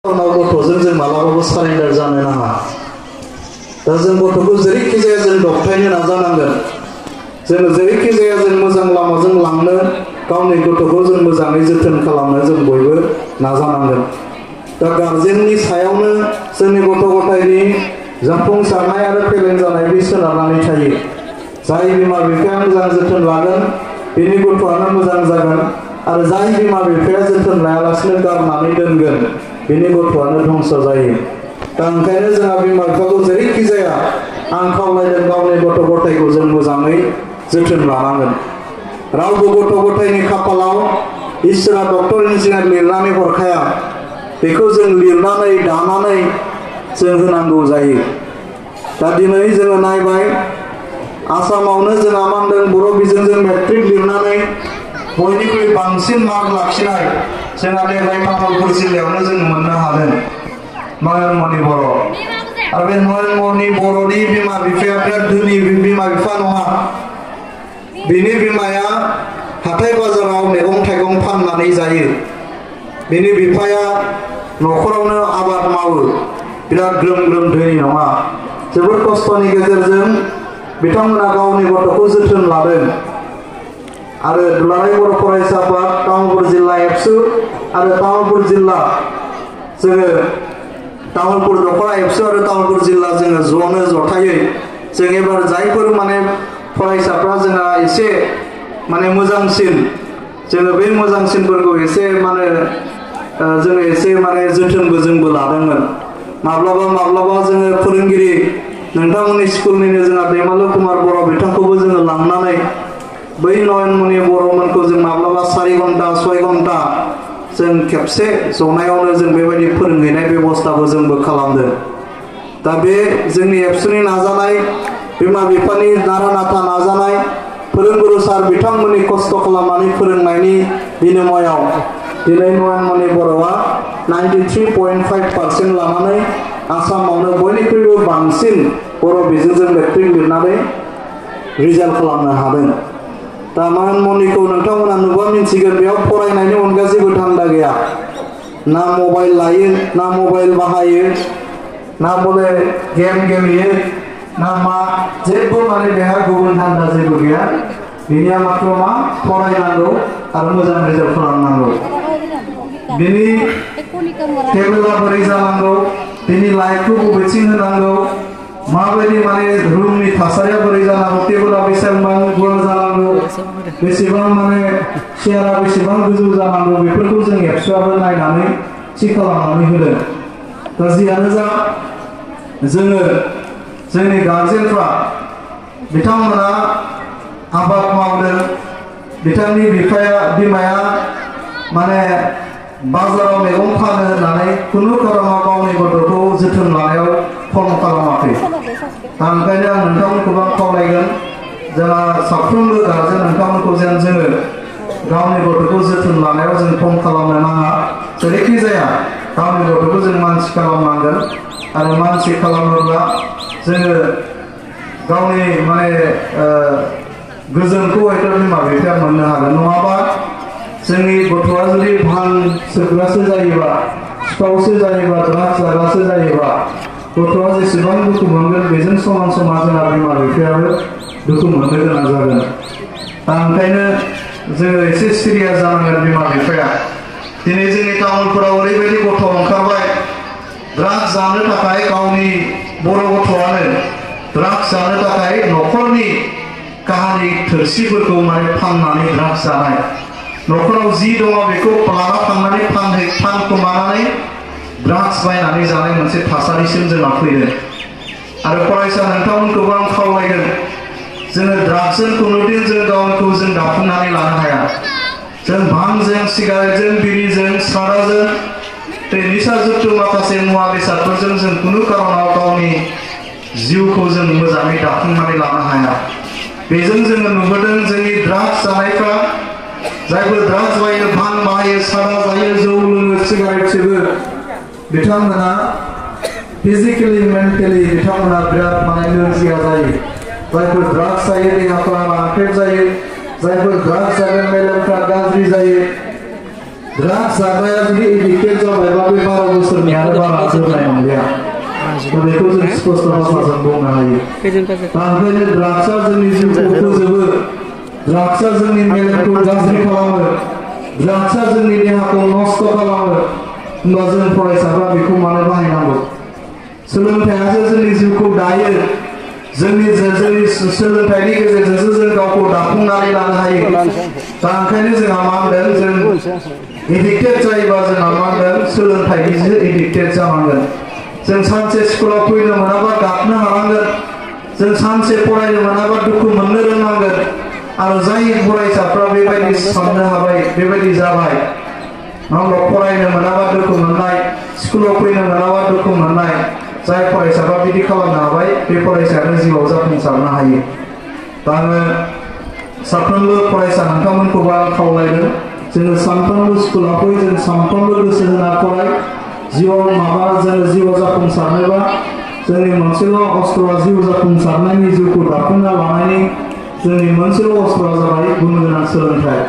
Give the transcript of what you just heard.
गथ'जों जों मालाबाबो सारेन्डार जानो नाङा। दा जों गथ'खौ जेरैखि जाया जों दबथायनो नाजानांगोन। जों जेरैखि जाया जों मोजां लामाजों लांनो गावनि गथ'खौ जों मोजाङै जोथोन खालामनो जों बयबो नाजानांगोन। दा गार्जेननि सायावनो जोंनि गथ' गथायनि जाफुंसारनाय आरो फेलें जानाय बे सोनारनानै थायो। जाय बिमा बिफाया मोजां जोथोन लागोन बिनि गथ'आनो मोजां जागोन आरो जाय बिमा बिफाया जोथोन लायालासिनो गारनानै दोनगोन बिनि गथ'आनो धंस जायो। दा ओंखायनो जोंहा बिमा बिफाखौ जेरैखि जाया आं खावलायदों गावनि गथ' गथायखौ जों मोजाङै जोथोन लानांगोन। रावबो गथ' गथायनि खाफालाव इसोरा डक्टर इन्जिनियार लिरनानै हरखाया। बेखौ जों लिरनानै दानानै जों होनांगौ जायो। दा दिनै जोङो नायबाय आसामावनो जोंहा मा होनदों बर' बिजोंजों मेट्रिक लिरनानै बयनिख्रुइ बांसिन मार्क लाखिनाय जोंहा देग्लाय तामुलपुर जिल्लायावनो जों मोननो हादों नयनमणि बर'। आरो बे नयनमणि बर'नि बिमा बिफाया बिराद धोनि बिमा बिफा नङा। बिनि बिमाया हाथाय बाजाराव मैगं थाइगं फाननानै जायो। बिनि बिफाया न'खरावनो आबाद मावो। बिराद ग्रोम ग्रोम धोनि नङा। जोबोद खस्थ'नि गेजेरजों बिथांमोना गावनि गथ'खौ जोथोन लादों। आरो दुलाराय बर' फरायसा आफाद तामुलपुर जिल्ला एबसु आरो तामुलपुर जिल्ला जोङो तामुलपुर दख'रा एबसु आरो तामुलपुर जिल्ला जोङो ज'नो जथायै जों एबार जायफोर माने फरायसाफ्रा जोंहा एसे माने मोजांसिन जोङो बे मोजांसिनफोरखौ एसे माने जोङो एसे माने जोथोनबो जोंबो लादोंमोन। माब्लाबा जोङो फोरोंगिरि नोंथांमोननि स्कुलनिनो जोंहा दैमालु कुमार बर' बिथांखौबो जोङो लांनानै बै नयनमणि बर'मोनखौ जों माब्लाबा 4 घन्टा 6 घन्टा जों खेबसे जनायावनो जों बेबायदि फोरोंहैनाय बेबस्थाबो जोंबो खालामदों। दा बे जोंनि एबसुनि नाजानाय बिमा बिफानि नारा नाथा नाजानाय फोरोंगुरु सार बिथांमोननि खस्थ' खालामनानै फोरोंनायनि बिनिमयाव दिनै नयनमणि बर'आ 93.5% लानानै आसामावनो बयनिख्रुइबो बांसिन बर' बिजोंजों मेट्रिक लिरनानै रिजाल्ट खालामनो हादों। दा नयनमणिखौ नोंथांमोना नुबा मिन्थिगोन बेयाव फरायनायनि अनगा जेबो धान्दा गैया। ना मबाइल लायो ना मबाइल बाहायो ना बले गेम गेलेयो ना मा जेबो माने बेहा गुबुन धान्दा जेबो गैया। बिनिया मात्र मा फरायनांगौ आरो मोजां रिजाल्ट खालामनांगौ। बिनि टेबोला बोरै जानांगौ बिनि लाइटखौ बबेथिं होनांगौ माबायदि माने रुमनि थासारिया बोरै जानांगौ टेबोला बेसेबां गुवार जानांगौ बेसेबां माने चेयारा बेसेबां गोजौ जानांगौ बेफोरखौ जों एबसुआबो नायनानै थि खालामनानै होदों। दा जियानो जा जोङो जोंनि गार्जेनफ्रा बिथांमोना आबाद मावदों। बिथांनि बिमाया माने बाजाराव मैगं फानो होननानै खुनु खारनाव गावनि गथ'खौ जोथोन लानायाव खम खालामाखै। ओंखायनो आं नोंथांमोनखौबो खावलायगोन जोंहा साफ्रोमबो गार्जेन नोंथांमोनखौ जेन जोङो गावनि गथ'खौ जोथोन लानायाव जों खम खालामनो नाङा। जेरैखि जाया गावनि गथ'खौ जों मानसि खालामनांगोन आरो मानसि खालामोब्ला जोङो गावनि माने गोजोनखौ हयथ' बिमा बिफाया मोननो हागोन। नङाबा जोंनि गथ'आ जुदि भां सोबग्रासो जायोबा सिखावसो जायोबा ड्राग्स जाग्रासो जायोबा गथ'आ जेसेबां दुखु मोनगोन बेजों समान समान जोंहा बिमा बिफायाबो दुखु मोननो गोनां जागोन। दा ओंखायनो जोङो एसे सिरियास जानांगोन बिमा बिफाया। दिनै जोंनि टाउनफोराव ओरैबायदि गथ' ओंखारबाय ड्राग्स जानो थाखाय गावनि बर' गथ'आनो ड्राग्स जानो थाखाय न'खरनि काहानि थोरसिफोरखौ माने फाननानै ड्राग्स जानाय न'खराव जि दङ बेखौ लाना थांनानै फानखोमानानै ड्राग्स बायनानै जानाय मोनसे थासारिसिम जोंहा फैदों। आरो फरायसा नोंथांमोनखौबो आं खावलायगोन जोङो ड्राग्सजों खुनुदिन जों गावखौ जों दाफुंनानै लानो हाया। जों भांजों सिगारेटजों बिरिजों सादाजों निसाजुक्त माखासे मुवा बेसादफोरजों जों खुनु कारनाव गावनि जिउखौ जों मोजाङै दाफुंनानै लानो हाया। बेजों जोङो नुबोदों जोंनि ड्राग्स जानायफ्रा जायफोर ड्राग्स बायो भां बाहायो सादा जायो जौ लोङो सिगारेट सोबो बिथांमोना फिजिकेलि मेन्टेलि बिथांमोना बिराद माने नोरजिया जायो। जायफोर ड्राग्स जायो देहाफोरा रानख्रेब जायो। जायफोर ड्राग्स जागोन मेलेमफ्रा गाज्रि जायो। ड्राग्स जाग्राया जुदि एडिक्टेड जाबायबा बे 12 बोसोरनि आरो बारा जोरनाय नंलिया बेखौ जों स्पष्ट भाषाजों बुंनो हायो ओंखायनो ड्राग्सआ जोंनि जिउखौ फोजोबो ड्राग्सआ जोंनि मेलेमखौ गाज्रि खालामो ड्राग्सआ जोंनि देहाखौ नष्ट खालामो होनबा जों फरायसाफ्रा बेखौ मानो बाहायनांगौ सोलोंथाइयासो जोंनि जिउखौ दायो जोंनि सोलोंथाइनि गेजेरजोंसो जों गावखौ दाफुंनानै लानो हायो दा ओंखायनो जोंहा मा होनदों जों एडिक्टेड जायोबा जोंहा मा होनदों सोलोंथाइनिसो एडिक्टेड जानांगोन जों सानसे स्कुलाव फैनो मोनाबा गाबनो हानांगोन जों सानसे फरायनो मोनाबा दुखु मोननो रोंनांगोन आरो जाय फरायसाफ्रा बेबायदि साननो हाबाय बेबायदि जाबाय नंगौ फरायनो मोनाबा दुखु मोननाय स्कुलाव फैनो मोनाबा दुखु मोननाय जाय फरायसाफ्रा बिदि खालामनो हाबाय बे फरायसायानो जिउआव जाफुंसारनो हायो दा आङो साफ्रोमबो फरायसा नोंथांमोनखौबो आं खावलायदों जोङो सानफ्रोमबो स्कुलाव फै जों सानफ्रोमबो गोसो होना फराय जिउआव माबा जोङो जिउआव जाफुंसारनोबा जोंनि मोनसेल' अस्त्रआ जिउ जाफुंसारनायनि जिउखौ दाफुंना लानायनि जोंनि मोनसेल' अस्त्रआ जाबाय गुन गोनां सोलोंथाइ